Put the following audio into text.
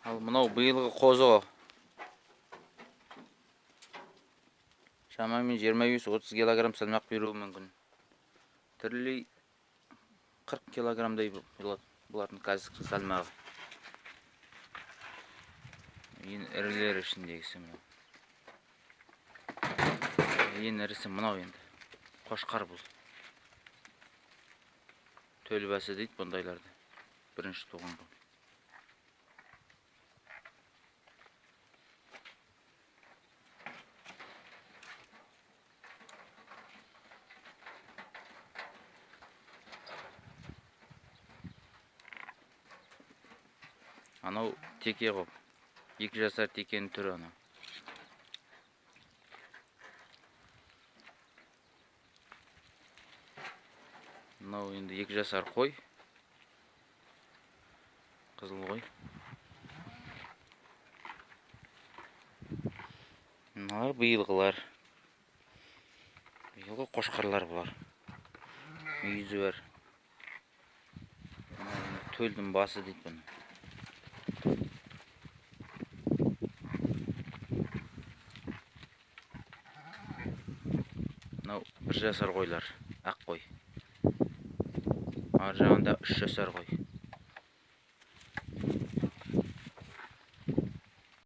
Ал мынау биылғы қозы ғой. Шамамен 25-30 килограмм салмақ беруі мүмкін. Тірілей 40 килограммдай болады бұлардың қазіргі салмағы. Ең ірілері ішіндегісі мынау. Ең ірісі мынау енді. Қошқар бұл. Төлбасы дейді бұндайларды. Бірінші туған бұл. Анау теке ғой. 2 жасар текенің түрі анау. Мынау енді 2 жасар қой. Қызыл қой. Мыналар биылғылар. Биылғы қошқарлар бұлар. Мүйізі бар. Мынау енді төлдің басы дейді бұны. Мынау 1 жасар қойлар, ақ қой. Ар жағында 3 жасар қой.